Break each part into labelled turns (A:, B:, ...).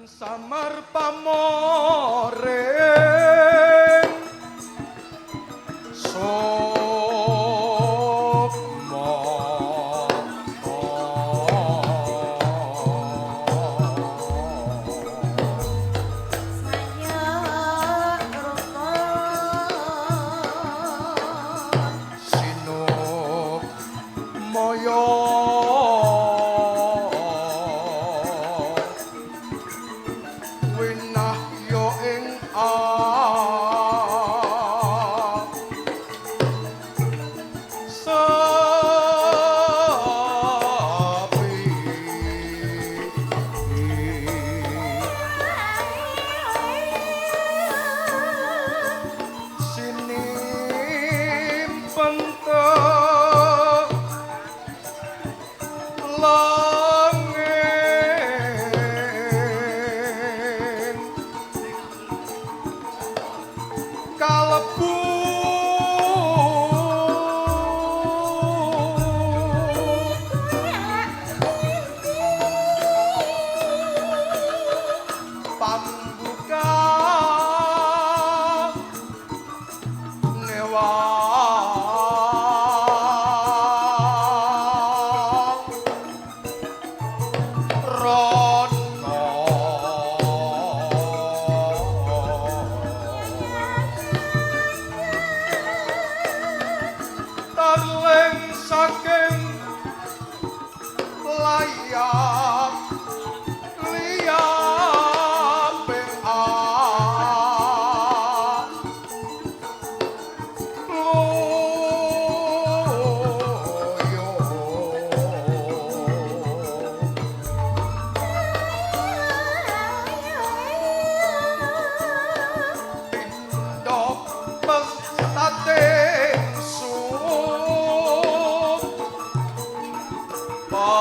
A: Samar pamoring sukma.
B: Saya rukun
A: Sinuk moyo winahya ing a sapi. Sinimpen langit kalebu pambuka newang rono. Tarleng saking layap liyaping a loyo. Pindhok pestate sup pano.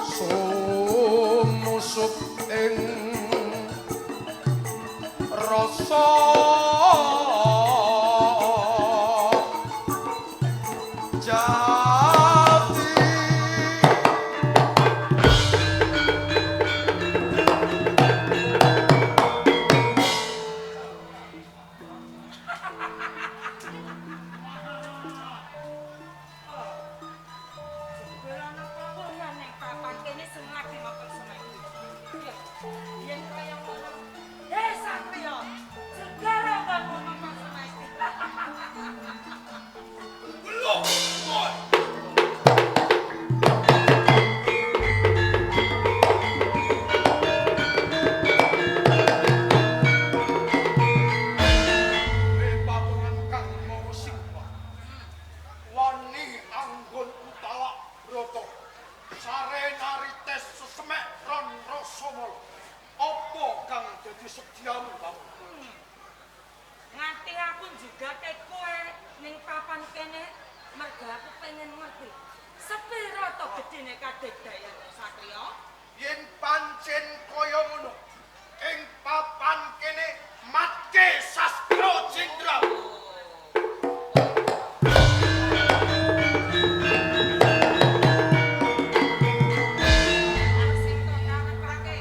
A: Sumusup ing rasa jati.
C: Ora apa ning papan kene sing lagi makan semai. Yen kaya ngono. Eh Satrio, segara bangun makan semai.
A: Belum, boy. Pamungan kang mawa singwa. Wani anggon utala brata. Sarenarites sesemek ron rasa mala. Apa kang dadi sedyamu, Pamungan?
C: Nganti aku njugake kowe ning papan kene merga aku pengen ngerti. Sepiro to gedene kadigdayan Satrio?
A: Yen pancen kaya ngono, ing papan kene matke sastra jenderal.
C: Sing tok karepake.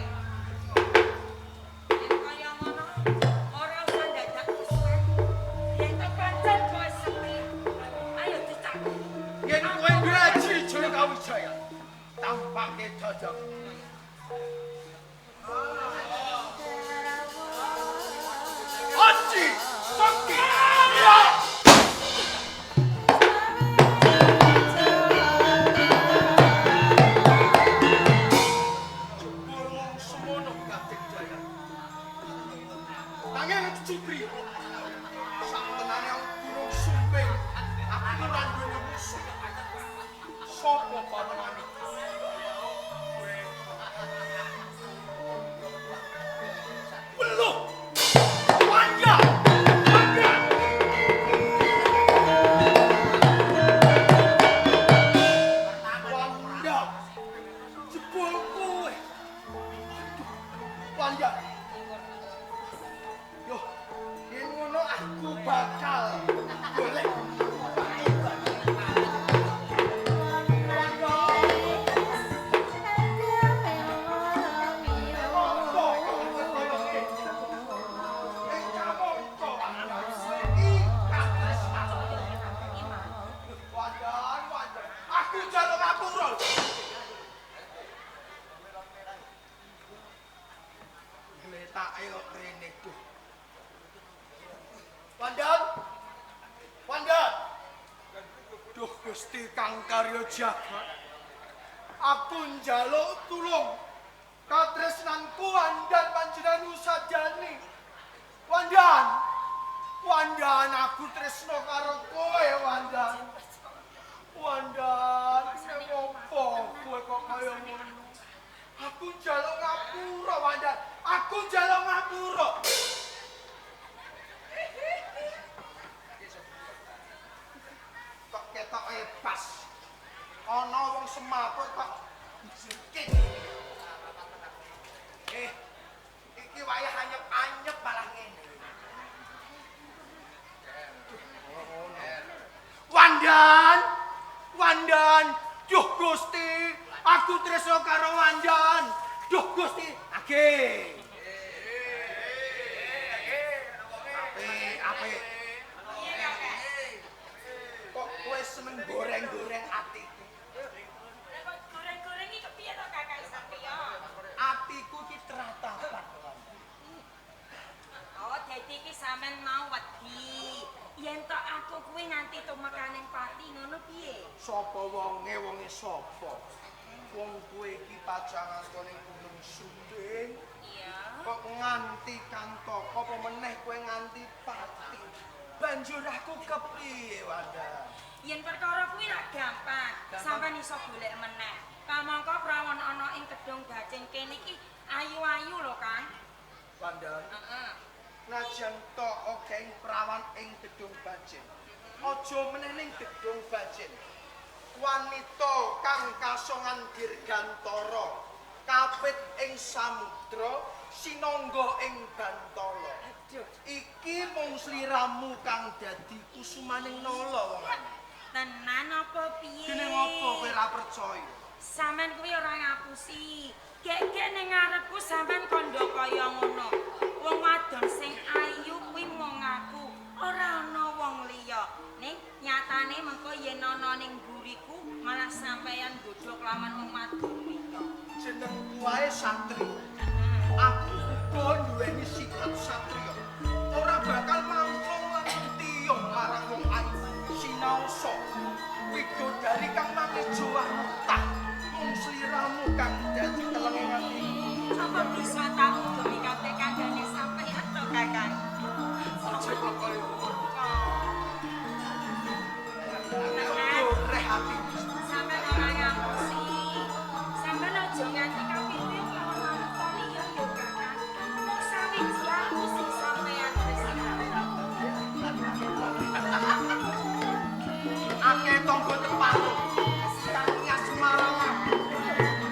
C: Yen kaya ngono, ora usah dadak kesuwen. Yen to pancen kowe sekti, ayo dicak.
A: Yen kowe ngaji Jaya Wijaya, tampake jajak. Aji Sakti. Ya! Jebul wong semono kadigdayan. Nanging Cipri, saktenane aku durung sumping, aku ora duwe musuh. Sopo pamane? Belum. Wanja. Wanja. Wanda. Jebul kowe. Wanda. Yo, yen ngono bakal golek. Aku njaluk ngapura. Gletake kok rene duh. Wandan. Wandan. Duh Gusti kang karya jagat. Aku njaluk tulung. Katresnanku Wandan panjenengan usadani. Wandan. Wandan aku tresno karo kowe Wandan. Wandan, ngopo kowe kok kaya ngono? Aku njaluk ngapura Wandan. Aku njaluk ngapura. Kok ketoke pas. Ana wong semaput kok jengking. Iki wayah anyep-anyep malah ngene. Wandan, Wandan, duh Gusti, aku tresno karo Wandan. Duh Gusti, age. Apik, apik. Kok kowe seneng goreng-goreng atiku?
C: Lah kok goreng-goreng iki kepiye to Kakang Satrio?
A: Atiku iki tratapan.
C: Oh, dadi iki sampean mau wedi. Yen tok aku kuwi nganti tumekaning pati ngono piye?
A: Sapa wonge, wonge sapa? Wong kowe iki pacangan ning Gunung Sumbing.
C: Iya.
A: Kok nganti kantaka apa meneh kowe nganti pati? Banjur aku kepiye, Wandan?
C: Yen perkara kuwi rak gampang, sampean iso golek meneh. Kamangka prawon ana ing Kedung Bacin kene iki ayu-ayu lho, Kang.
A: Wandan,
C: Heeh.
A: najan tok akeh prawan ing Gedung Bacin. Aja meneh ning Gedung Bacin. Wanita kang kasongan dirgantara, kapit ing samudra, sinangga ing bantala.
C: Aduh,
A: Iki mung sliramu kang dadi kusumaning nala wong.
C: tenan apa piye?
A: Dene ngopo kowe ora percaya?
C: Sampean kuwi ora ngapusi. Gek-gek ning ngarepku sampean kandha kaya ngono. Wong wadon sing ayu kuwi mung aku, ora ana wong liya. Ning nyatane mengko yen ana ning mburiku malah sampeyan godhog lawan wong wadon liya.
A: Jenengku wae Satri. Aku uga duweni sikap satriya. Ora bakal mangkung lan tiyung marang wong ayu. Sinaosa widodari kang mangejo mutah. Mung sliramu kang dadi telenge atiku.
C: Apa bisa tak demi kabeh kandhane sampeyan to, Kakang?
A: Aja kok kaya ngono. Goreh atiku.
C: Sampeyan ora ngapusi. Sampeyan aja nganti kapindhih lawan wanita liya ya, Kakang. Mung sawiji aku sing sampeyan tresnani.
A: Akeh tangga teparo kang nias marang aku.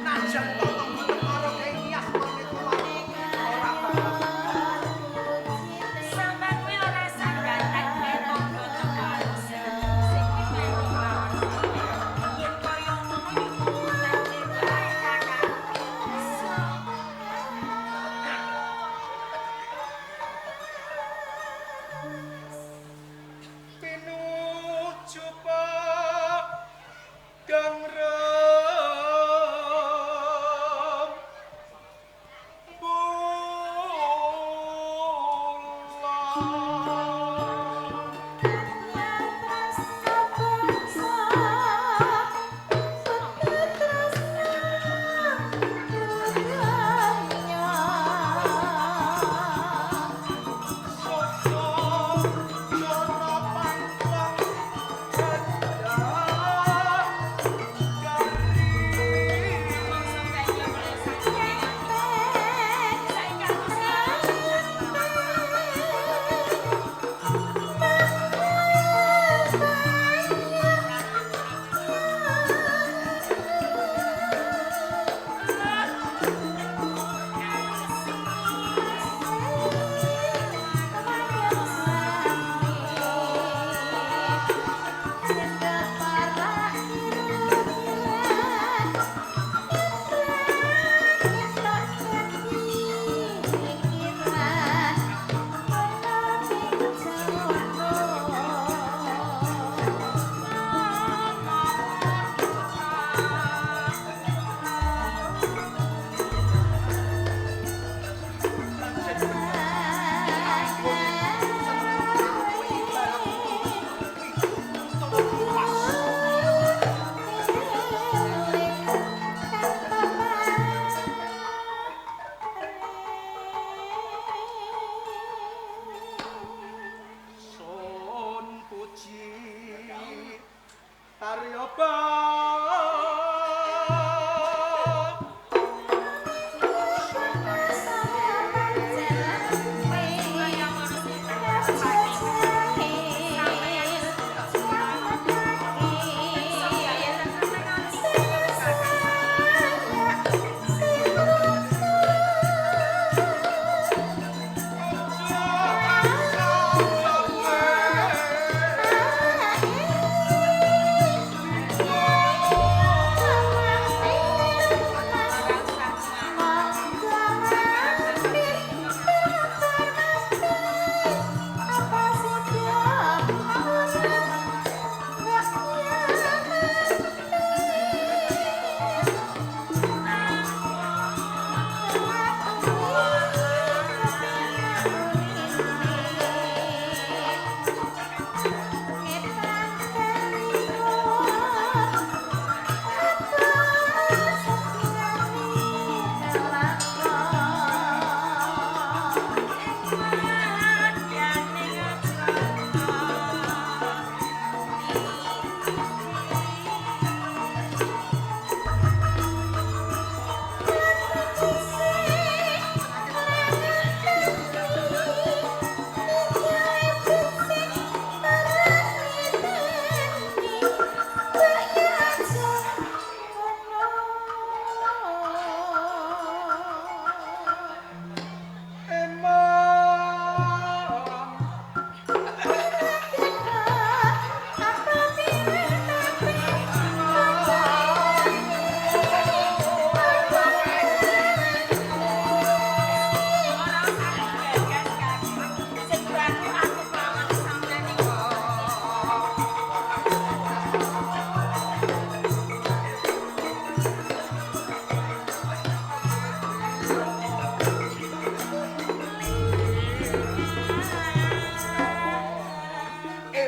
A: Najan to tangga teparo kang nias maneka ora bakal.
C: Sampeyan kuwi ora sanggan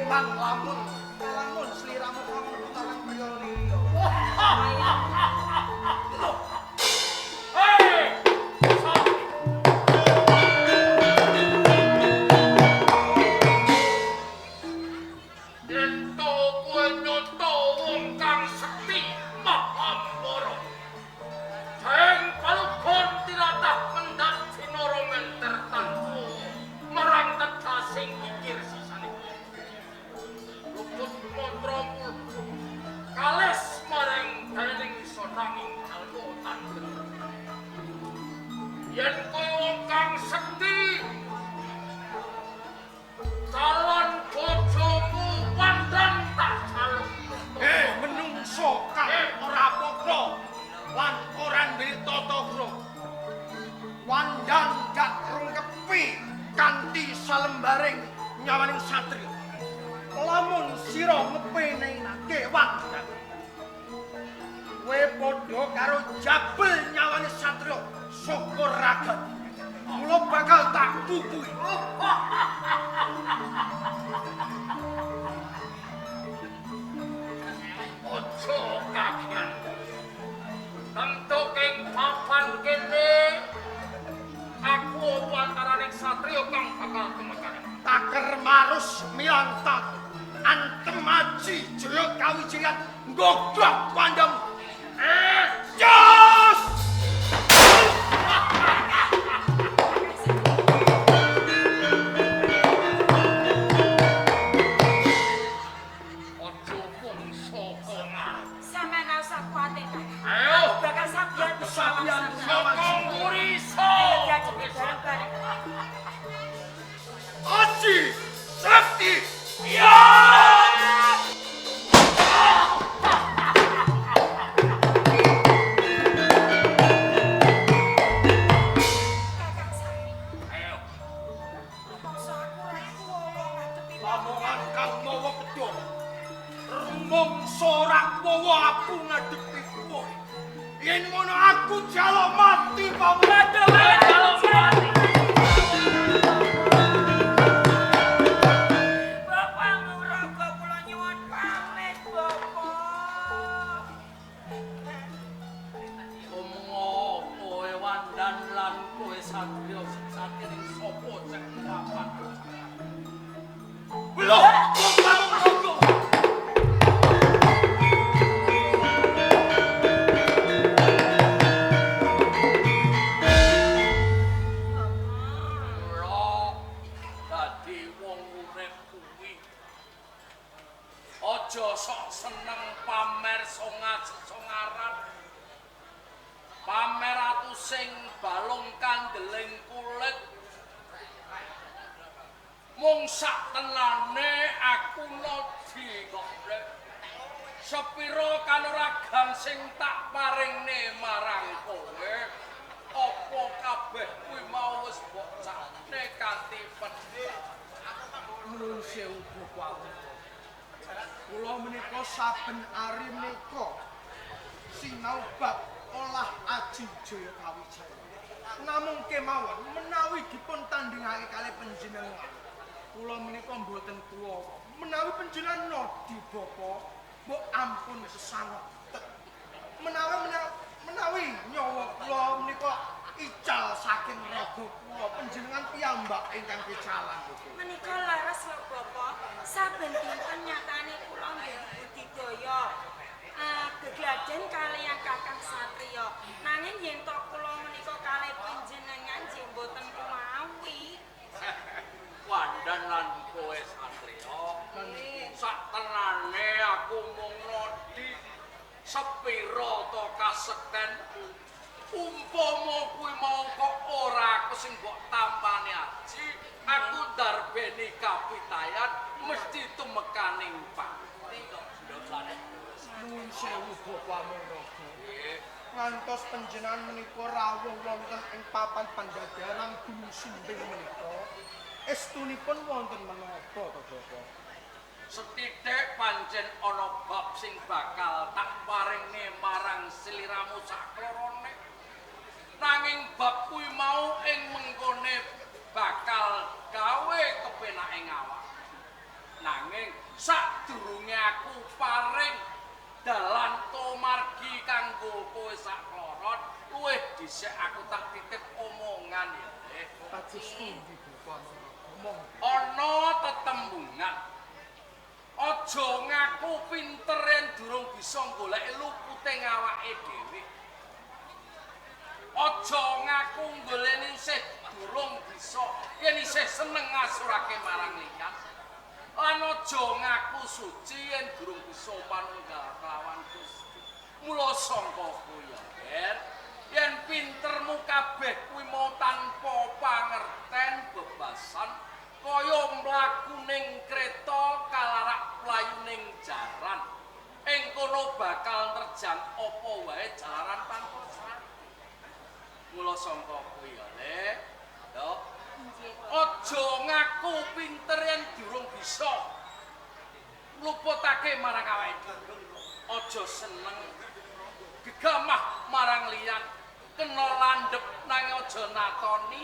A: Eman lamun lamun sliramu kamu marang priya liya.
D: Hei! Yen to kowe nyoto wong kang sekti Mahambara. Jeng palugon tilatah mendhat sinara menter tanpa marang tegasing kikir sisane. Luput mantra mulku kalis marang dening sonanging jalma tandra. Yen kowe wong kang sekti calon bojomu Wandan tak jaluk.
A: Menungso kang ora padha lan ora duwe tata krama. Wandan gak rungkepi kanthi salembaring nyawaning satriya. Lamun sira ngepenake Wandan, kowe padha karo jabel nyawane satriya saka ragan. Mula bakal tak kukuhi.
D: Aja kagian. Tentu ing papan kene aku apa antaraning satriya kang bakal tumekaran.
A: Taker marus milang tatu antem aji jaya kawijayan nggodhog pandem. Jos!
D: Aja wong saka ngarep.
C: Sampeyan ora usah kuwatir, Kang.
D: Ayo.
C: Aku bakal sabian
A: Sabian
D: Saka mburi iso.
C: Bareng-bareng.
A: Aji Sakti. Ya!
C: Kakang Sakti,
D: Ayo.
C: rumangsa aku ora kuwowo ngadepi
A: Lamongan kang mawa pedhong. Rumangsa ora kuwowo aku ngadepi kowe. Yen ngono aku jaluk mati paman.
D: Jaluk mati.
C: Bapak Nguraga kula nyuwun pamit, Bapak.
D: Omongo kowe Wandan lan kowe satriya sejatining sapa sing papan.
A: Lho, kok Pamong Raga.
D: Mula dadi wong urip kuwi aja sok seneng pamer songat-songaran. Pamer atusing balung kandeling kulit. Mung sak tenane aku nodi kok, Rek. Sepira kanuragan sing tak paringne marang kowe, apa kabeh kuwi mau wis mbok cakne kanthi pedhak.
A: Nuwun sewu Bapak. Kula menika saben ari menika sinau bab olah aji jaya kawijaya. Namung kemawon menawi dipun tandhingake kalih panjenengan, kula menika mboten kuwawa. Menawi panjenengan nodi Bapak, mbok ampun kesanget. Menawi nyawa kula menika ical saking raga kula, panjenengan piyambak ingkang kecalan.
C: Menika leres lho, Bapak. Saben dinten nyatane kula nggih budidaya. Gegladen kaliyan Kakang Satriya. Nanging yen to kula menika kalih panjenengan nggih mboten kuwawi.
D: Wandan lan kowe satriya, sak tenane aku mung nodi sepira to kasektenku. Umpama kuwi mau kok ora aku sing mbok tampani aji, aku ndarbeni kapitayan mesti tumekaning pati kok ndosane.
A: Nuwun sewu Bapak Among Raga.
D: Nggih.
A: Ngantos panjenengan menika rawuh wonten ing papan pandadaran Gunung Sumbing menika, estunipun wonten menapa to Bapak?
D: Sethithik pancen ana bab sing bakal tak paringne marang sliramu saklorone. Nanging bab kuwi mau ing mengkone bakal gawe kepenake awak. Nanging sadurunge aku paring dalan tomargi kanggo kowe sakloron, luwih dhisik aku tak titip omongan ya, Le.
A: Kados pundi Bapak? Monggo.
D: Ana tetembungan. Aja ngaku pinter yen durung bisa goleki lupute awake dhewe. Aja ngaku nggoleni isih durung bisa yen isih seneng ngasurake marang liyan. Lan aja ngaku suci yen durung bisa manunggal kelawan Gusti. Mula sangka kuwi ya, Ger, yen pintermu kabeh kuwi mau tanpa pangerten bebasan kaya mlaku ning kreta kalarak playu ning jaran. Ing kono bakal nerjang apa wae jalaran tanpa syarat. Mula sangka kuwi ya, Le. Yo. Aja ngaku pinter yen durung bisa ngluputake marang awake dhewe. Aja seneng gegamah marang liyan, kena landhep nanging aja natoni,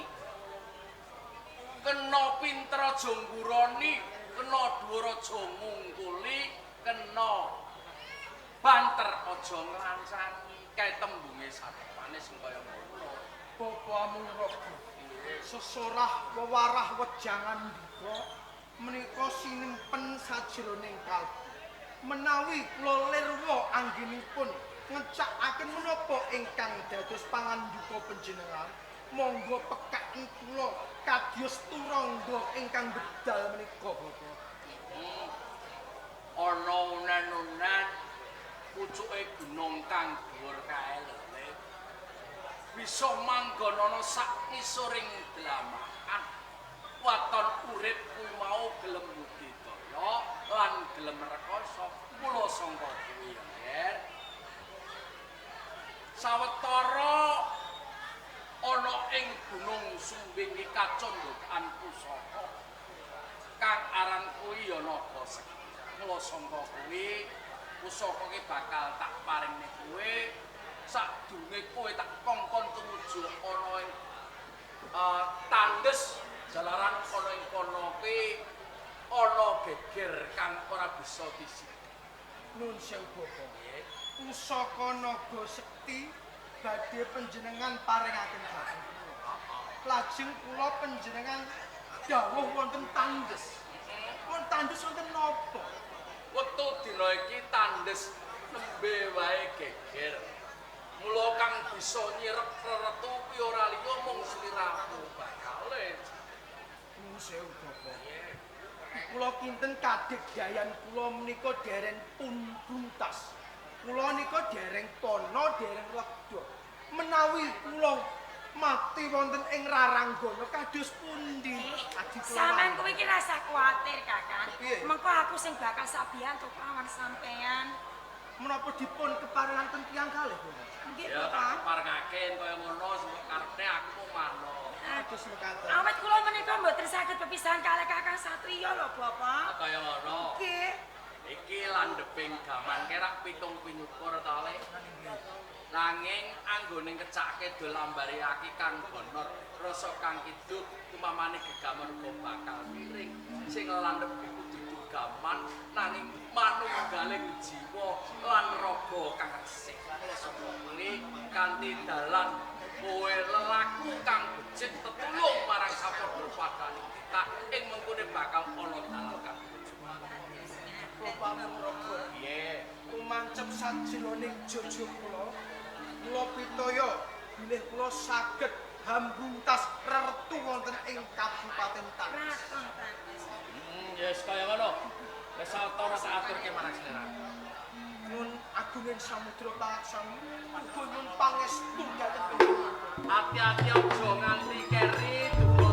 D: kena pinter aja ngguroni, kena dhuwur aja ngungkuli, kena banter aja nglancani. Kae tembunge satepane sing kaya ngono.
A: Bapak Amung Raga. Sesorah wewarah wejangan duka menika sinimpen sajroning kalbu. Menawi kula lirwa anggenipun ngecakaken menapa ingkang dados panganduka panjenengan, monggo pekaken kula kadyos turangga ingkang bedal menika, Bapak.
D: Ana unen-unen pucuke gunung kang dhuwur kae lho, Le. Bisa manggon ana sak ngisoring dlamakan. Waton urip kuwi mau gelem budidaya lan gelem rekoso. Mula sangka kuwi ya, Ger. Sawetara ana ing Gunung Sumbing iki kacandhakan pusaka kang aran kuwi ya Naga Sekti. Mula sangka kuwi pusaka ki bakal tak paringne kowe. Sadurunge kowe tak kongkon tumuju ana ing tandes jalaran ana ing kono kuwi ana geger kang ora bisa disik.
A: Nun sewu, Bapak. Pusaka Naga Sekti badhe panjenengan paringaken dhateng kula. Lajeng kula panjenengan dawuh wonten tandes. Wonten tandes wonten napa?
D: Wektu dina iki tandes nembe wae geger. Mula kang bisa nyirep reretu kuwi ora liya mung sliramu bakale.
A: Nun sewu, Bapak. Kula kinten kadigdayan kula menika dereng pun tuntas. Kula nika dereng pono, dereng lega. Menawi kula mati wonten ing raranggana kados pundi? Adi kula.
C: Sampeyan kuwi iki rasa kuwatir, Kakang.
A: Piye?
C: Mengko aku sing bakal sabiyantu kelawan sampeyan.
A: Menapa dipun keparengaken tiyang kalih, Bapak?
C: Nggih,
D: Ya tak
C: Bapak.
D: keparengake kaya ngono sebab karepe aku mau manut.
A: Kados mekaten.
C: Awit kula menika mboten saged pepisahan kalih Kakang Satriya lho, Bapak.
D: Kaya ngono.
C: Nggih.
D: Iki landheping gaman kerak pitung pinyukur to, Le. Nanging anggone ngecake dol lambare aki kang gonor, rasa kang kidul tumamane gegaman uga bakal miring. Sing landhep iku dudu gaman nanging manunggaling jiwa lan raga kang resik. Mula saka kuwi kanthi dalan kowe lelaku kang becik tetulung marang sapadha padane kita ing mengkone bakal ana dalan kang
A: Bapak Amung Raga.
D: piye.
A: Tumancep sajroning jojo kula, kula pitaya bilih kula saged hambuntas reretu wonten ing Kabupaten Tandes.
C: Kraton Tandes.
D: Yes kaya ngono. Wis sawetara tak aturke marang sliramu.
A: Nyun agunging samudra palaksami, uga nyun pangestu dhateng panjenengan.
D: Ati-ati aja nganti keri duka